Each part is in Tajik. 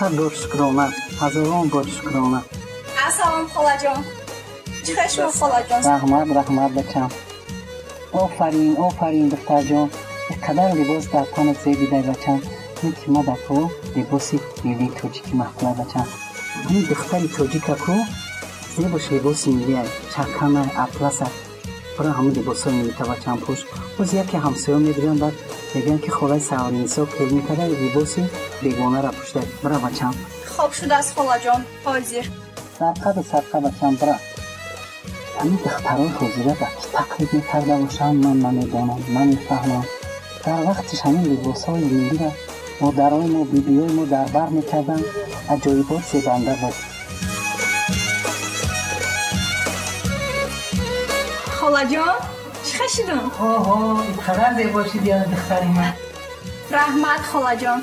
100 бор шукрона, ҳазорон бор шукрона. Ассалом, холаҷон. Чӣ хел шумо, холаҷон? Раҳмат, раҳмат, бачам. Офарин, офарин, духтарҷон. Ин қадар либос дар танат зебидай, бачам. Ин ки мадаку либоси миллии тоҷикӣ маъқула, бачам. Ҳамин духтари тоҷика ку зебош либоси миллия, чакана, атласа. Бара, ҳамин либосҳои миллита, бачам, пӯш. Боз яке ҳамсоё мебиён, баъд мегӯянд, ки холаи Саҳринисо келин када, либоси бегонаро пӯшида. Бара, бачам. Хоб шудааст, холаҷон, ҳозир. Сарқаду сарқа, бачам, бара. Ҳамин духтарои ҳозира ба кӣ тақлид мекарда бошанд, ман намедонам, намефаҳмам. Дар вақтиш ҳамин либосҳои миллиро модарои мо, бибиҳои мо дар бар мекарданд, аҷоибот зебанда буд. Холаҷон, чӣ хел шудам? Оҳо, ин қадар зебо шуди, духтари ман. Раҳмат, холаҷон.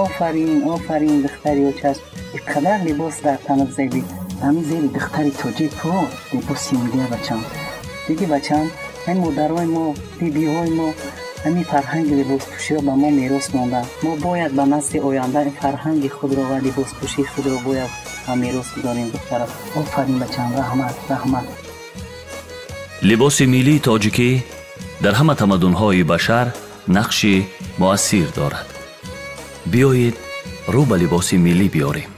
Офарин, офарин, духтари очаш. Ин қадар либос дар танат зебид. Ҳамин зери духтари тоҷик ку либоси миллия, бачам. Диди, бачам, ҳамин модарои мо, бибиҳои мо ҳамин фарҳанги либоспӯширо ба мо мерос монданд. Мо бояд ба насли оянда ин фарҳанги худро ва либоспӯшии худро бояд ба мерос гузорем, духтарам. Офарин, бачам, раҳмат, раҳмат. Либоси миллии тоҷикӣ дар ҳама тамаддунҳои башар нақши муассир дорад. Биёед, рӯ ба либоси миллӣ биёрем.